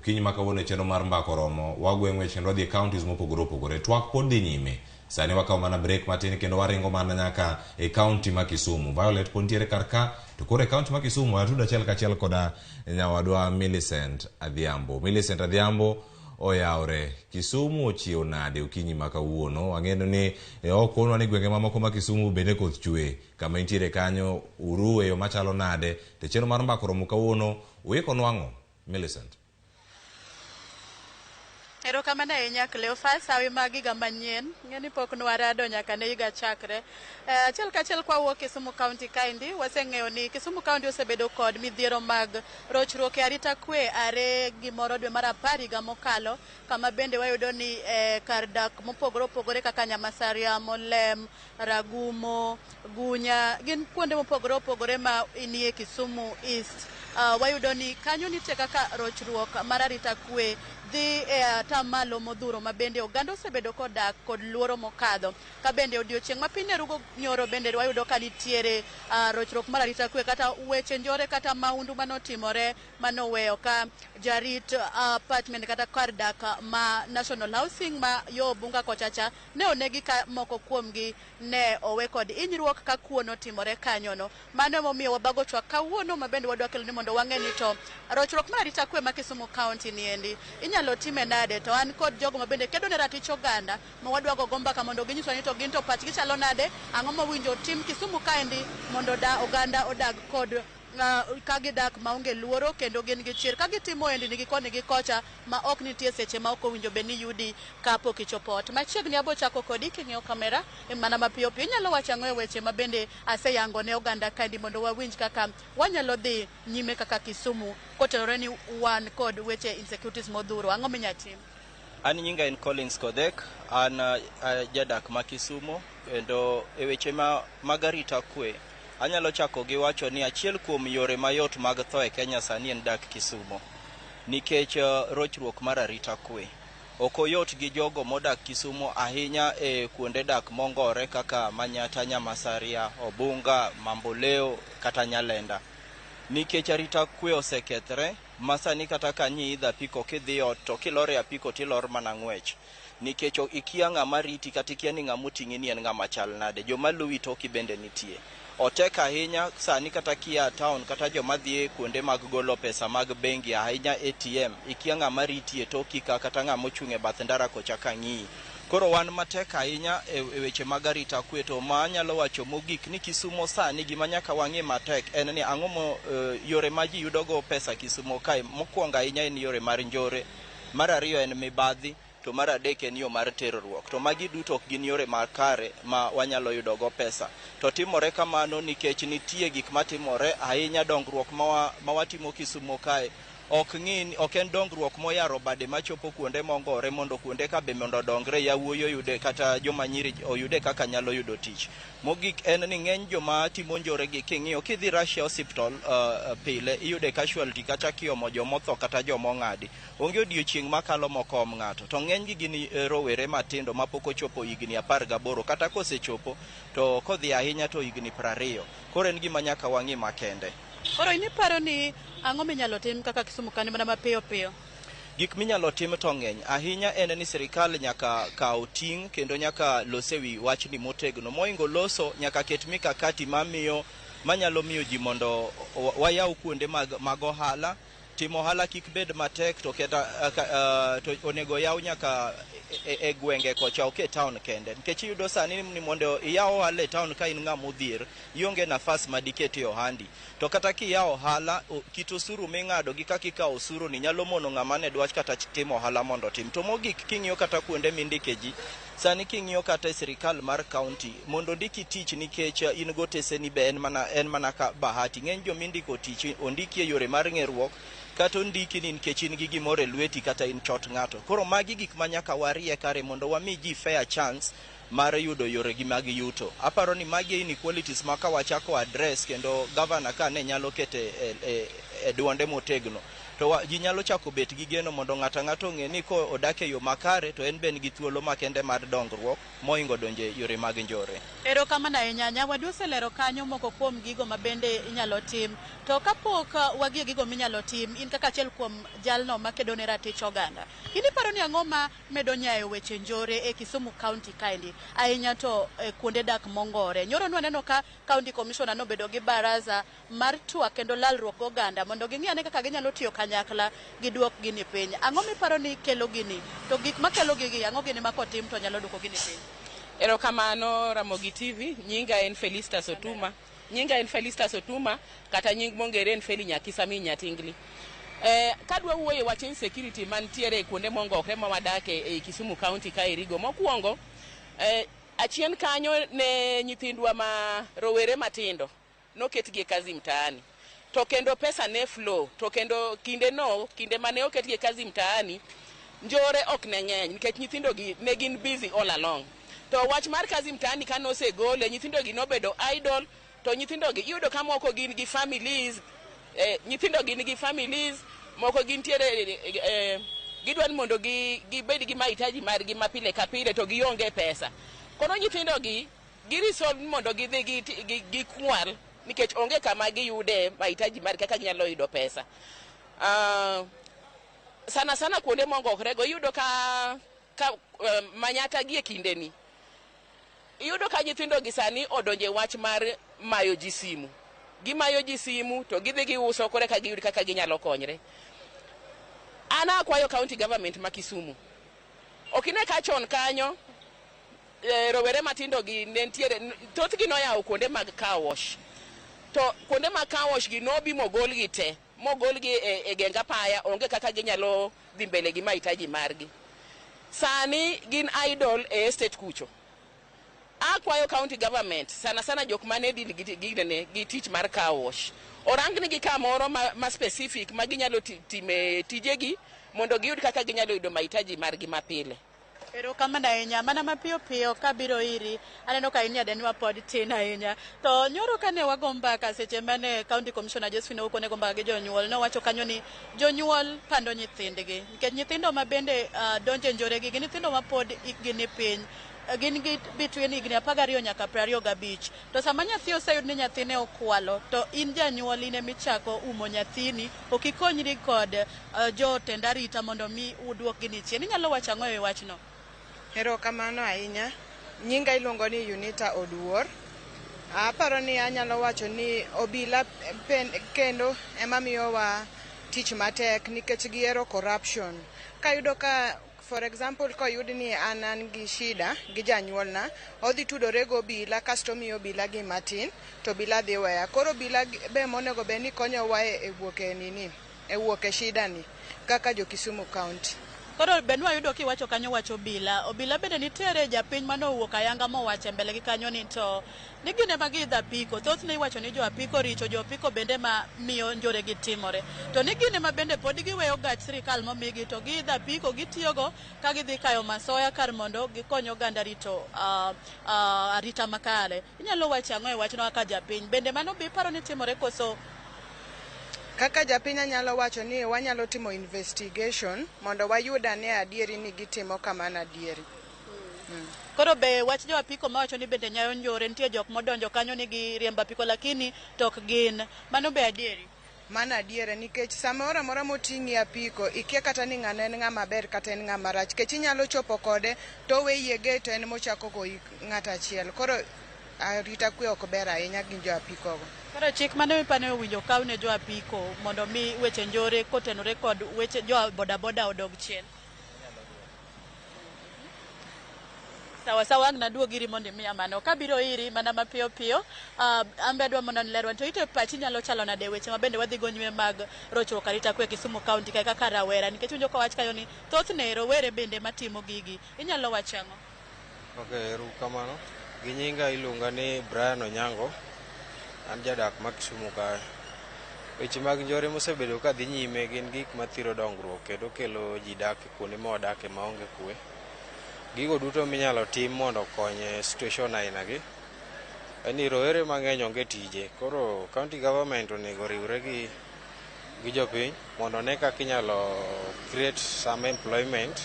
Okinyi ma kawuono e chenro mar Mbaka Oromo, wagwe ng'wech kendo wadhi e counties mopogore opogore. Twak pod dhi nyime. Sani wakawo mana break matin kendo waringo mana nyaka e county ma Kisumu. Violet pod nitiere kar ka, to koro e county ma Kisumu watudo achiel kachiel koda nyawadwa Millicent Adhiambo. Millicent Adhiambo oyawre. Kisumu ochiew nade okinyi ma kawuono? Ang'eyo ni ok konwa ni gwenge mamoko ma Kisumu bende koth chwe. Kama intiere kanyo uru e yo machalo nade? To chenro mar Mbaka Oromo kawuono uiko nwang'o? Millicent. Erokamano ahinya Cleophas, hawi mag higa manyien. Ng'e ni pok nwarado nyaka ne higa chakre. Achiel kachiel kwawuok Kisumu County kaendi, waseng'eyo ni Kisumu County osebedo kod midhiero mag rochruok e arita kwe are gimoro dwe mar apar higa mokalo, kama bende wayudo ni kar dak mopogore opogore kaka Nyamasaria, Molem, Ragumo, Gunya, gin kuonde mopogore opogore ma nie Kisumu East. Wayudo ni kanyo nitie kaka rochruok mar arita kwe dhi e atamalo modhuro ma bende oganda osebedo kodak kod luoro mokadho. Ka bende odiochieng' ma piny ne rugo nyoro bende wayudo ka nitiere rochruok mar arita kwe kata weche njore kata maundu manotimore manoweyo ka jarit apartment kata kar dak ma National Housing ma yo Obunga kochacha ne onegi ka moko kuomgi ne owe kod hinyruok ka kuo notimore kanyono. Mano emomiyo wabago twak kawuono ma bende wadwa kelo ni mondo wang'e ni to rochruok mar arita kwe ma Kisumu County niendi inyalo time nade, to an kod jogo ma bende kedo ne ratich oganda ma wadwa gogo mbaka mondo ginyiswa ni to gin to pachgi chalo nade, ang'o mowinjo tim Kisumu kaendi mondo da oganda odag kod ka gidak maonge luoro kendo gin gi chir ka gitimo endni gi koni gi kocha ma ok nitie seche ma ok owinjo bed ni yudi kapok ichopo ot. Machiegni abo chako kodi king'iyo kamera mana mapiyo piyo. Inyalo wacho ang'o e weche ma bende aseyango ne oganda kaendi mondo wawinj kaka wanyalo dhi nyime kaka Kisumu kotenore ni wan kod weche insecurities modhuro. Ang'o minya tim? An nyinga en Collins Kodhek, an jadak ma Kisumu, kendo e weche mag arita kwe, anyalo chako gi wacho ni achiel kuom yore mayot mag tho e Kenya sani en dak Kisumo. Nikech rochruok mar arita kwe. Ok oyot gi jogo modak Kisumo ahinya e kuonde dak mongore kaka Manyata, Nyamasaria, Obunga, Mamboleo kata Nyalenda. Nikech arita kwe osekethre, ma sani kata ka nyi idho apiko kidhi ot to kilor e apiko tilor mana ng'wech. Nikech ikia ng'ama riti kata ikia ni ng'ama oting'i ni en ng'ama chal nade. Joma luwi toki bende nitie. Otek ahinya sani kata kia town kata joma dhi kuonde mag golo pesa mag bengi ahinya ATM, ikia ng'ama riti e toki ka kata ng'ama ochung' e bath ndara kocha ka ng'iyi. Koro wan matek ahinya e weche mag arita kwe, to ma anyalo wacho mogik ni Kisumo sani gima nyaka wang'i matek en ni ang'o mo yore ma ji yudogo pesa Kisumo kae. Mokwongo ahinya en yore mar njore, mar ariyo en mibadhi, to mar adek en yo mar terruok. To magi duto ok gin yore makare ma wanyalo yudogo pesa. To timore kamano nikech nitie gik matimore ahinya, dongruok ma watimo Kisumo kae ok ng'i, ok en dongruok moyaro bade machopo kuonde mongore mondo kuonde ka be mondo odongre, yawuoyi oyude kata joma nyiri oyude kaka nyalo yudo tich. Mogik en ni ng'eny joma timo njore gi king'iyo kidhi Russia Hospital pile iyude casualty kata kiomo jomotho kata joma ong'adi. Onge odiochieng' makalo mokom ng'ato. To ng'enygi gin rowere matindo mapok ochopo higni 18 kata kosechopo to kodhi ahinya to higni 20. Koro en gima nyaka wang'i makende. Koro in iparo ni ang'o minyalo tim kaka Kisumu kani mana mapiyo piyo? Gik minyalo tim to ng'eny. Ahinya en ni sirikal nyaka kaw ting' kendo nyaka los e wi wachni motegno. Mohingo loso nyaka ket mikakati mamiyo manyalo miyo ji mondo wayaw kuonde mag ohala. Timo ohala kik bed matek to keta to onego yaw nyaka e gwenge kocha, ok e town kende. Nikech iyudo sani ni mondo iyaw ohala e town ka in ng'ama odhier, ionge nafas ma diketie ohandi. To kata kiyawo ohala, kit osuru ming'ado gi kaka ikawo osuru ni nyalo mono ng'ama ne dwach kata timo ohala mondo otim. To mogik king'iyo kata kuonde mindike ji, sani king'iyo kata e sirikal mar county, mondo ondiki tich nikech in goteseni be en mana ka bahati. Ng'eny jomindiko tich ondiki e yore mar ng'eruok kata ondiki ni nikech in gi gimoro e lweti kata in chot ng'ato. Koro magi gik ma nyaka warie kare mondo wami ji fair chance mar yudo yoregi mag yuto. Aparo ni magi inequalities ma ka wachako address kendo governor ka ne nyalo kete e duonde motegno, To ji nyalo chako bet gi geno mondo ng'ato ang'ato ong'e ni ko odak e yo makare to en be en gi thuolo makende mar dongruok mohingo donjo e yore mag njore. Erokamano ahinya. Nyawadu oselero kanyo moko kuom gigo ma bende inyalo tim. To kapok wagie gigo minyalo tim, in kaka achiel kuom jalno makedo ne ratich oganda, in iparo ni ang'o ma medo nyayo weche njore e Kisumu County kaendi, ahinya to e kuonde dak mongore? Nyoro nwaneno ka County Commissioner nobedo gi baraza mar twak kendo lalruok goganda mondo ging'i ane kaka ginyalo tiyo kanyakla giduok gini piny. Ang'o miparo ni kelo gini? To gik makelo gigi, ang'o gini ma kotim to nyalo duoko gini piny? Erokamano Ramogi TV, nyinga en Felistas Otuma. Nyinga en Felistas Otuma, kata nying mongere en Feli Nyakisa min Nyatingli. Kadwa wuoyo e wach insecurity mantiere e kuonde mongokre ma wadake ei Kisumu County kaerigo. Mokwongo, achien kanyo ne nyithindwa ma rowere matindo noketgi e kazi mtaani. To kendo pesa ne flow, to kendo kinde no, kinde mane oketgi e kazi mtaani, njore ok ne ng'eny nikech nyithindo gi ne gin busy all along. To wach mar kazi mtaani kane osegole, nyithindo gi nobedo idle, to nyithindo gi iyudo ka moko gin gi families, nyithindo gin gi families, moko gintiere gidwa ni mondo gibed gi mahitaji margi ma pile ka pile to gionge pesa. Koro nyithindo gi gi resolve mondo gidhi gikwal nikech onge kama giyude mahitaji margi kaka ginyalo yudo pesa. Sana sana kuonde mongokrego iyudo ka manyata gi e kindeni iyudo ka nyithindo gi sani odonje wach mar mayo ji simu. Gimayo ji simu to gidhi giuso kore ka giyud kaka ginyalo konyre. An akwayo county government ma Kisumu. Ok ine ka chon kanyo rowere matindo gi ne nitiere, thothgi noyawo kuonde mag car wash. To kuonde mag car wash gi nobi mogolgi te, mogolgi e geng apaya, onge kaka ginyalo dhi mbele gi mahitaji margi. Sani gin idle e estate kucho. Akwayo county government, sana sana jok mane deal gi tich mar car wash, orang nigi kamoro ma specific ma ginyalo time tijegi mondo giyud kaka ginyalo yudo mahitaji margi mapile. Erokamano ahinya. Mana mapiyo piyo kabiro iri, aneno ka in nyadenwa pod tin ahinya. To nyoro kane wago mbaka seche mane County Commissioner Josephine Ouko ne go mbaka gi jonyuol, nowacho kanyo ni jonyuol pando nyithindgi. Nikech nyithindo ma bende donjo e njore gi gin nyithindo ma pod hikgi ni piny. Gin gi between higni 12 nyaka 25. To sama nyathi oseyud ni nyathine okwalo, to in janyuol in emichako umo nyathini, ok ikonyri kod jotend arita mondo mi uduok gini chien. Inyalo wacho ang'o e wachno? Erokamano ahinya. Nyinga iluongo ni Unita Oduor. Aparo ni anyalo wacho ni obila kendo ema miyowa tich matek nikech gihero corruption. Kayudo ka for example koyud ni an gi shida gi janyuolna, odhi tudore gi obila kasto omiyo obila gima tin to obila dhi weya. Koro obila be monego bed ni konyowa e wuok e nini, e wuok e shida ni kaka jo Kisumu County. Koro be nwayudo kiwacho kanyo wach obila. Obila bende nitiere japiny manowuok ayanga mowacho e mbele gi kanyo ni to ni gin ema giidho apiko. Thothne iwacho ni jo apiko richo, jo apiko bende ma miyo njore gi timore. To ni gin ema bende pod giweyo gach sirikal momigi to giidho apiko gitiyogo ka gidhi kayo masoya kar mondo gikony oganda rito arita makare. Inyalo wacho ang'o e wachno kaka japiny? Bende mano be iparo ni timore koso? Kaka japiny anyalo wacho ni wanyalo timo investigation mondo wayud ane adieri ni gitimo kamano adieri. Koro be wach jo apiko mawacho ni bende nyayo njore, nitie jok modonjo kanyo ni giriembo apiko lakini to ok gin. Mano be adieri? Mano adiera nikech samoro amora moting'i apiko ikia kata ni ng'ano en ng'ama ber kata en ng'ama rach nikech inyalo chopo kode to oweyi e gate to en mochako goyi ng'ato achiel. Koro arita kwe ok ber ahinya gi jo apiko go. Koro chik mane mipani owinjo kaw ne jo apiko mondo mi weche njore kotenore kod weche jo bodaboda odog chien. Sawa sawa, ang' naduog iri mondo imiya mano. Kabiro iri mana mapiyo piyo, an be adwa mondo nilerwa to ite pachi nyalo chalo nade weche ma bende wadhi go nyime mag rochruok arita kwe Kisumu County kae kaka rawera nikech winjo kowach kanyo ni thothne rowere bende matimo gigi. Inyalo wacho ang'o? Ok, erokamano. Gi nyinga iluonga ni Brian Onyango. An jadak ma Kisumu kae. Weche mag njore mosebedo ka dhi nyime gin gik mathiro dongruok kendo kelo ji dak kuonde ma wadake maonge kwe. Gigo duto minyalo tim mondo okony e situation aina gi en ni rowere mang'eny onge tije. Koro county government onego oriwre gi gi jopiny mondo one kaka inyalo create some employment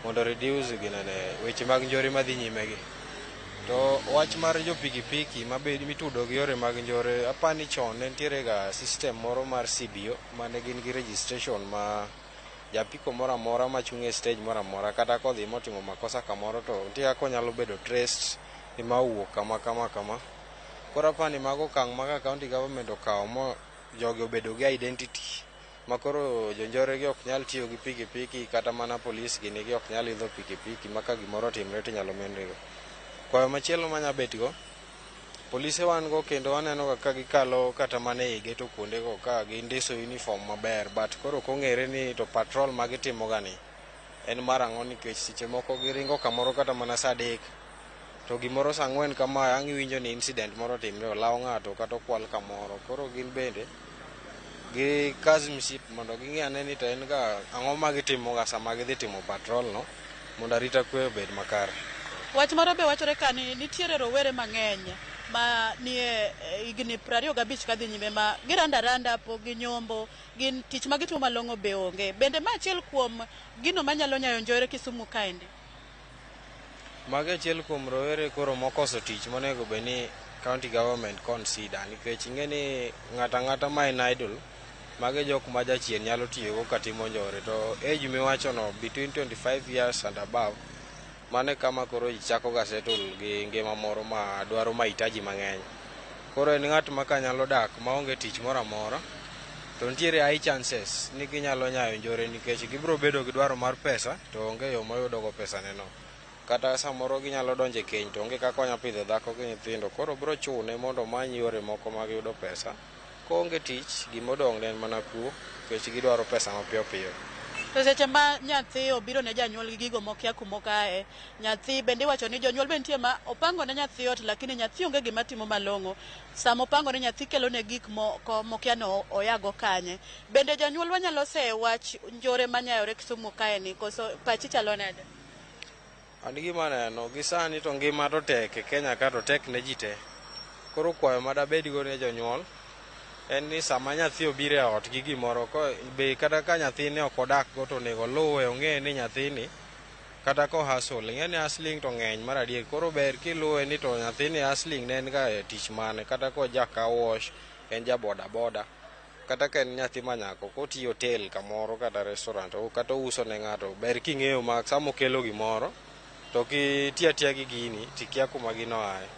mondo reduce ginene weche mag njore madhi nyime gi. To wach mar jo pikipiki mabed mitudo gi yore mag njore, apani chon ne nitiere ga system moro mar CBO mane gin gi registration ma japiko moro amora machung' e stage moro amora kata kodhi motimo makosa kamoro to nitie kaka onyalo bedo traced ni ma owuok kama kama kama. Koro apani mago okang' ma ka county government okawo mo jogi obedo gi identity ma koro jonjore gi ok nyal tiyo gi pikipiki kata mana polis gini gi ok nyal idho pikipiki ma ka gimoro otimre to inyalo mienrigo. Kwayo machielo manya bet go, polise wan go kendo waneno ga ka gikalo kata mana ei geto kuonde go ka gindiso uniform maber but koro ok ong'ere ni to patrol ma gitimo ga ni en mar ang'o nikech seche moko giringo kamoro kata mana saa adek to gimoro saa ang'wen kama ang' iwinjo ni incident moro otimre olaw ng'ato kata okwal kamoro koro gin bende gi kazi msip mondo ging'i ane ni to en ga ang'o ma gitimo ga sama gidhi timo patrol no mondo arita kwe obed makare. Wach moro be wachore ka ni nitiere rowere mang'eny ma nie higni 25 kadhi nyime ma giranda randa pok ginyombo, gin tich ma gitimo malong'o be onge. Bende ma achiel kuom gino manyalo nyayo njore Kisumu kaendi? Magi achiel kuom rowere koro mokoso tich monego bed ni county government consider nikech ing'e ni ng'ato ang'ata ma en idle magi jok ma jachien nyalo tiyogo katimo njore to age miwachono between 25 years and above mano e kama koro ji chako ga settle gi ngima moro ma dwaro mahitaji mang'eny. Koro en ng'at ma kanyalo dak maonge tich moro amora to nitiere high chances ni ginyalo nyayo njore nikech gibiro bedo gi dwaro mar pesa to onge yo moyudo go pesa ne no. Kata samoro ginyalo donjo e keny to onge kaka onya pidho dhako gi nyithindo koro biro chune mondo omany yore moko mag yudo pesa. Koonge tich gimodong' ne en mana kuo nikech gidwaro pesa mapiyo piyo. To seche ma nyathi obiro ne janyuol gi gigo mokia kumokae, nyathi bende iwacho ni jonyuol be nitie ma opango ne nyathi ot lakini nyathi onge gima timo malong'o. Sama opango ne nyathi kelo ne gik moko mokia ni oyago kanye. Bende jonyuol wanyalo seye wach njore manyayore Kisumu kae ni koso pachi chalo nade? An gima aneno gi sani to ngima to tek e Kenya ka to tek ne ji te. Koro kwayo madabedgo ne jonyuol en ni sama nyathi obiro e ot gi gimoro be kata ka nyathini ok odak go to onego oluwe ong'e ni nyathini kata ko hustle ing'e ni hustling to ng'eny mar adier koro ber kiluwe ni to nyathini hustling ne en ga e tich mane kata ko ja car wash en ja boda boda kata ka en nyathi manyako kotiyo hotel kamoro kata restaurant kata ouso ne ng'ato ber king'eyo ma sama okelo gimoro to kitiyo atiya gi gini tikia kuma gino aye.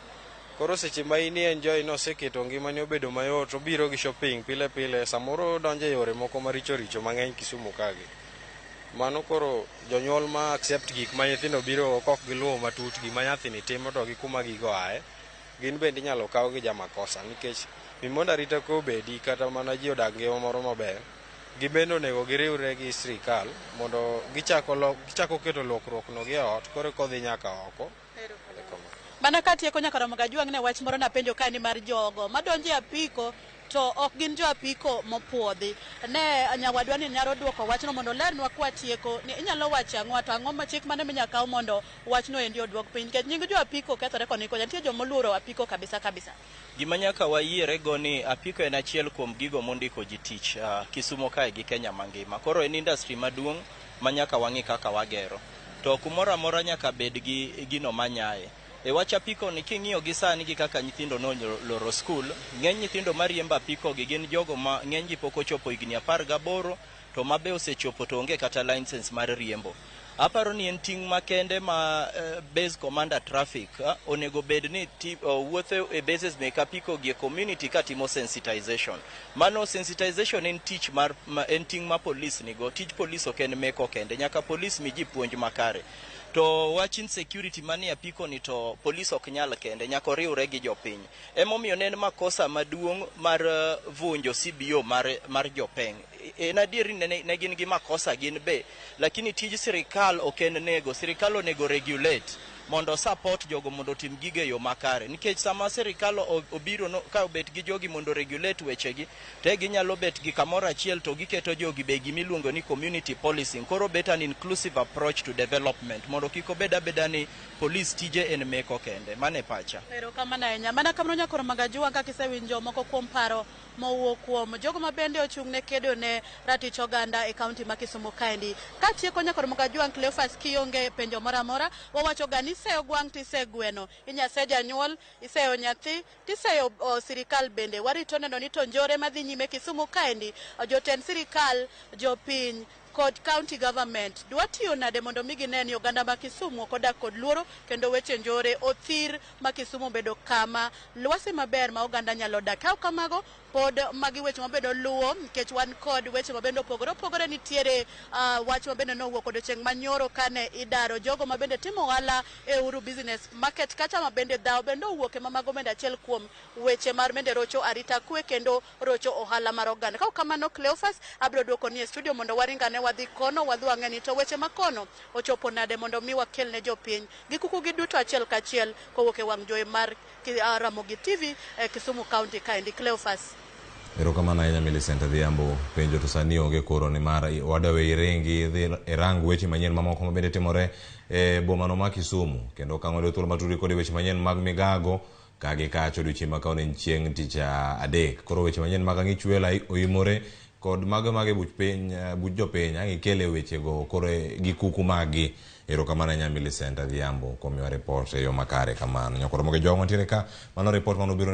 Koro seche ma in enjoy noseketo ngimani obedo mayot obiro gi shopping pile pile samoro odonjo e yore moko maricho richo mang'eny Kisumu kagi. Mano koro jonyuol ma accept gik ma nyithindo biro go kok giluwo matut gima nyathini timo to gi kuma gigo aye gin bende inyalo kaw gi jamakosa nikech mondo arita kwe obedi kata mana ji odag ngima moro maber gibende onego giriwre gi sirikal mondo gichako keto lokruok no gi e ot koro kodhi nyaka oko. Mana katieko nyaka romo gajwang' ne wach moro napenjo ka ni mar jogo madonjo e apiko to ok gin jo apiko mopuodhi. Ne nyawadwa ni nyalo duoko wachno mondo olernwa kwatieko ni inyalo wacho ang'o to ang'o ma chik mane minyalo kaw mondo wachno endi oduok piny nikech nying jo apiko kethore koni kocha nitie joma oluoro apiko kabisa kabisa. Gima nyaka wayiere go ni apiko en achiel kuom gigo mondiko ji tich Kisumo kae gi Kenya mangima. Koro en industry maduong' ma nyaka wang'i kaka wagero. To kumoro amora nyaka bed gi gino manyaye. E wach apiko ni king'iyo gi sani gi kaka nyithindo noloro skul, ng'eny nyithindo mariembo apiko gi gin jogo ma ng'eny gi pok ochopo higni 18 to mabe osechopo to onge kata license mar riembo. Aparo ni en ting' makende ma base commander traffic onego bed ni wuotho e bases mek apiko gi e community katimo sensitization. Mano sensitization en tich mar en ting' ma police nigo. Tij police ok en meko kende, nyaka police mi ji puonj makare. To wach insecurity manie apiko ni to police ok nyal kende, nyaka oriwre gi jopiny. Emomiyo ne en makosa maduong' mar vunjo CBO mar jopeng. En adier ni ne gin gi makosa gin be, lakini tij sirikal ok en nego, sirikal onego regulate mondo support jogo mondo otim gigo e yo makare. Nikech sama sirikal obiro no, ka obet gi jogi mondo regulate wechegi, te ginyalo bet gi kamoro achiel to giketo jogi be gimiluongo ni community policing. Koro bet an inclusive approach to development mondo kik obed abeda ni police tije en meko kende. Mano e pacha. Erokamano ahinya. Mana kamano nyakoro Magajua kaka isewinjo moko kuom paro mowuok kuom jogo ma bende ochung' ne kedo ne ratich oganda e kaunti ma Kisumu kaendi. Katieko nyakor Mokajwang' Cleophas kionge penjo moro amora, wawacho ga ni iseyo gwang' tise gweno, inyase janyuol, iseyo nyathi, tiseyo sirikal bende. Warito neno ni to njore madhi nyime Kisumu kaendi, jotend sirikal, jopiny kod county government dwa tiyo nade mondo mi gine ni oganda ma Kisumu ok odak kod luoro kendo weche njore othir ma Kisumu obedo kama lwasi maber ma oganda nyalo dak. Ka ok kamago, pod magi weche mabedo luwo nikech wan kod weche mabende opogore opogore. Nitiere wach mabende nowuok odiochieng' manyoro kane idaro jogo mabende timo ohala e Uhuru Business Market kacha mabende dhawo bende owuok ema mago bende achiel kuom weche mar bende rocho arita kwe kendo rocho ohala mar oganda. Ka ok kamano Cleophas, abiro duoko ni e studio mondo waringane wadhi kono wadhi wang'e ni to weche makono ochopo nade mondo mi wakel ne jopiny gi kuku gi duto achiel kachiel kowuok e wang' jowi mar Ramogi TV e Kisumu County kaendi. Cleophas. Erokamano ahinya Millicent Adhiambo. Penjo to sani onge koro nimar wadawe iringi idhi irang weche manyien mamoko mabende timore e bomano ma Kisumu. Kendo ka ng'ado thuolo matudi kod weche manyien mag migago ka gi kacha odiochieng' ma kawuono en chieng' tich adek. Koro weche manyien mag ang'ich welo oimore kod mago mag e buch piny buch jopiny ang' ikele wechego koro gi kuku maggi. Erokamano ahinya Millicent Adhiambo kuom miwa report e yo makare kamano. Nyakoro moge jowa mantiere ka mano report manobiro.